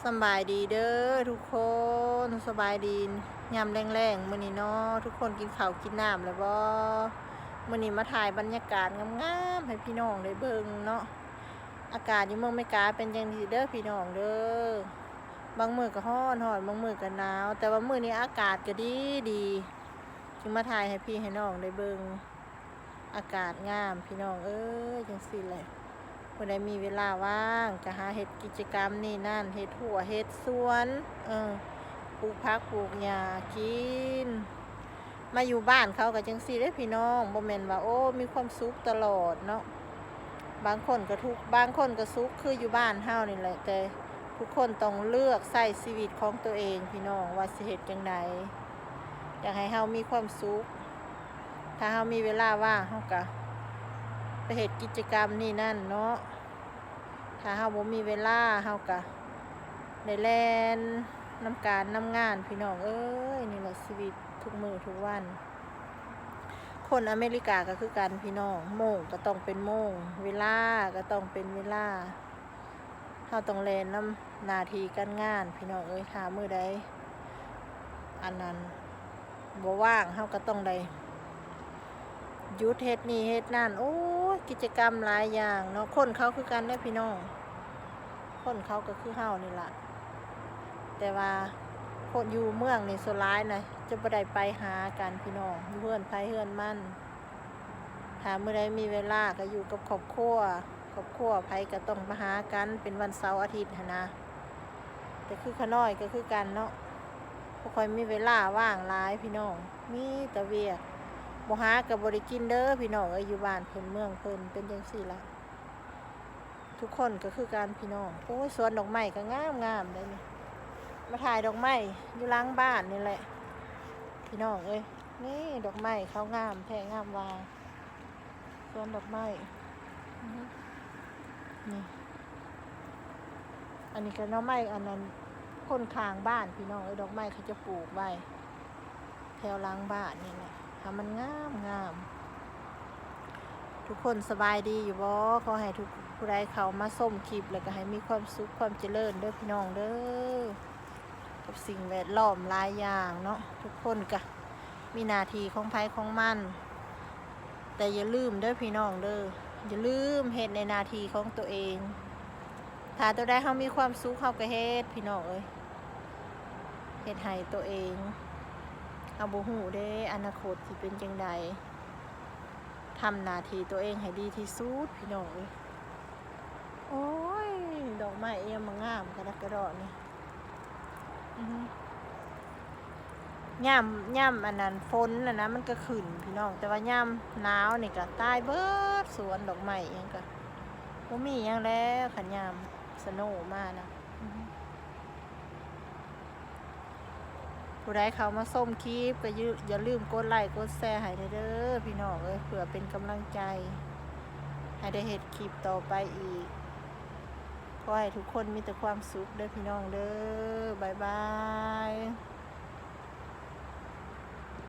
ສຳບາຍດີເດີທຸກຄົນ ສະບາຍດີຍາມແລງໆ ມື້ນີ້ເນາະ ທຸກຄົນກິນເຂົ້າກິນນ້ຳແລ້ວບໍ່? ມື້ນີ້ມາຖ່າຍບັນຍາກາດງາມໆ ໃຫ້ພີ່ນ້ອງໄດ້ເບິ່ງເນາະ. ອາກາດຢູ່ເມືອງເມກາເປັນຈັ່ງຊີ້ເດີພີ່ນ້ອງເດີ ບາງມື້ກໍຮ້ອນໆ ບາງມື້ກໍໜາວ ແຕ່ວ່າມື້ນີ້ອາກາດກໍດີໆ ຈຶ່ງມາຖ່າຍໃຫ້ພີ່ໃຫ້ນ້ອງໄດ້ເບິ່ງ. ອາກາດງາມພີ່ນ້ອງເອີຍ ຈັ່ງຊີ້ແຫຼະ ຜູ້ໃດມີເວລາວ່າງກໍຫາເຮັດກິດຈະກຳນີ້ນັ້ນ ເຮັດຮົ້ວເຮັດສວນ ເອີ ປູກຜັກປູກຫຍ້າກິນ. ມາຢູ່ບ້ານເຂົາກໍຈັ່ງຊີ້ເດ້ພີ່ນ້ອງ ບໍ່ແມ່ນວ່າ ໂອ້ ມີຄວາມສຸກຕະຫຼອດເນາະ ບາງຄົນກໍທຸກ ບາງຄົນກໍສຸກຄືຢູ່ບ້ານເຮົານີ້ແຫຼະ ແຕ່ທຸກຄົນຕ້ອງເລືອກໃຊ້ຊີວິດຂອງຕົວເອງພີ່ນ້ອງ ວ່າຊິເຮັດຈັ່ງໃດ ຢາກໃຫ້ເຮົາມີຄວາມສຸກ. ຖ້າເຮົາມີເວລາວ່າງ ເຮົາກະໄປເຮັດກິດຈະກຳນີ້ນັ້ນເນາະ ຖ້າເຮົາບໍ່ມີເວລາ ເຮົາກະໄດ້ແລ່ນນຳການນຳງານ ພີ່ນ້ອງເອີຍ. ນີ້ແຫຼະຊີວິດທຸກມື້ທຸກວັນ. ຄົນອາເມລິກາກໍຄືກັນພີ່ນ້ອງ ໂມງກໍຕ້ອງເປັນໂມງ ເວລາກໍຕ້ອງເປັນເວລາ. ເຮົາຕ້ອງແລ່ນນຳໜ້າທີ່ການງານພີ່ນ້ອງເອີຍ. ຖ້າມື້ໃດ ອັນນັ້ນ ບໍ່ວ່າງ ເຮົາກໍຕ້ອງໄດ້ຢຸດເຮັດນີ້ເຮັດນັ້ນ. ໂອ້ຍ ກິດຈະກຳຫຼາຍຢ່າງເນາະ. ຄົນເຂົາຄືກັນເດ້ພີ່ນ້ອງ ຄົນເຂົາກໍຄືເຮົານີ້ລະ ແຕ່ວ່າຄົນຢູ່ເມືອງນີ້ສ່ວນຫຼາຍນະ ຈະບໍ່ໄດ້ໄປຫາກັນພີ່ນ້ອງ ຢູ່ເຮືອນໃຜເຮືອນມັນ. ຖ້າມື້ໃດມີເວລາກໍຢູ່ກັບຄອບຄົວ ຄອບຄົວໃຜກໍຕ້ອງມາຫາກັນເປັນວັນເສົາອາທິດຫັ້ນນະ. ແຕ່ຄືຂະນ້ອຍກໍຄືກັນເນາະ ບໍ່ຄ່ອຍມີເວລາວ່າງຫຼາຍພີ່ນ້ອງ ມີແຕ່ວຽກ. ບໍ່ຫາກໍບໍ່ໄດ້ກິນເດີພີ່ນ້ອງເອີຍ ຢູ່ບ້ານເພິ່ນເມືອງເພິ່ນເປັນຈັ່ງຊີ້ລະ. ທຸກຄົນກໍຄືກັນພີ່ນ້ອງ. ໂອ້ຍ ສວນດອກໄມ້ກໍງາມໆ ເດ້ນີ້ ມາຖ່າຍດອກໄມ້ຢູ່ຫຼັງບ້ານນີ້ແຫຼະພີ່ນ້ອງເອີຍ. ນີ້ດອກໄມ້ເຂົາງາມແທ້ງາມວ່າ ສວນດອກໄມ້ ອືຮຶ ນີ້ ອັນນີ້ກໍໜໍ່ໄມ້ ອັນນັ້ນ ຄົນຂ້າງບ້ານພີ່ນ້ອງເອີຍ ດອກໄມ້ເຂົາຈະປູກໄວ້ແຖວຫຼັງບ້ານນີ້ແຫຼະ ຖ້າມັນງາມໆ. ທຸກຄົນສະບາຍດີຢູ່ບໍ່? ຂໍໃຫ້ທຸກຜູ້ໃດເຂົ້າມາຊົມຄລິບ ແລ້ວກໍໃຫ້ມີຄວາມສຸກຄວາມຈະເລີນເດີພີ່ນ້ອງເດີ. ກັບສິ່ງແວດລ້ອມຫຼາຍຢ່າງເນາະ ທຸກຄົນກະມີໜ້າທີ່ຂອງໃຜຂອງມັນ ແຕ່ຢ່າລືມເດີພີ່ນ້ອງເດີ ຢ່າລືມເຮັດໃນໜ້າທີ່ຂອງຕົວເອງ. ຖ້າຕົວໃດເຮົາມີຄວາມສຸກ ເຮົາກໍເຮັດພີ່ນ້ອງເອີຍ ເຮັດໃຫ້ຕົວເອງ. ເຮົາບໍ່ຮູ້ເດ້ ອະນາຄົດຊິເປັນຈັ່ງໃດ. ທຳໜ້າທີ່ຕົວເອງໃຫ້ດີທີ່ສຸດພີ່ນ້ອງເອີຍ. ໂອ້ຍ ດອກໄມ້ອີຫຍັງມາງາມກະດັກກະດໍນີ້. ອືຮຶ ຍາມ ຍາມອັນນັ້ນຝົນຫັ້ນນະ ມັນກະຂຶ້ນພີ່ນ້ອງ ແຕ່ວ່າຍາມໜາວນີ້ກະຕາຍເບິດສວນ ດອກໄມ້ອີຫຍັງກະບໍ່ມີຫຍັງແລ້ວ ຄັນຍາມສະໂນມານະ. ອືຮຶ ຜູ້ໃດເຂົ້າມາຊົມຄລິບກໍຢ່າ ຢ່າລືມກົດໄລ້ກົດແຊໃຫ້ແດ່ເດີພີ່ນ້ອງເອີຍ ເພື່ອເປັນກຳລັງໃຈໃຫ້ໄດ້ເຮັດຄລິບຕໍ່ໄປອີກ. ຂໍໃຫ້ທຸກຄົນມີແຕ່ຄວາມສຸກເດີພີ່ນ້ອງເດີ. ບາຍບາຍ.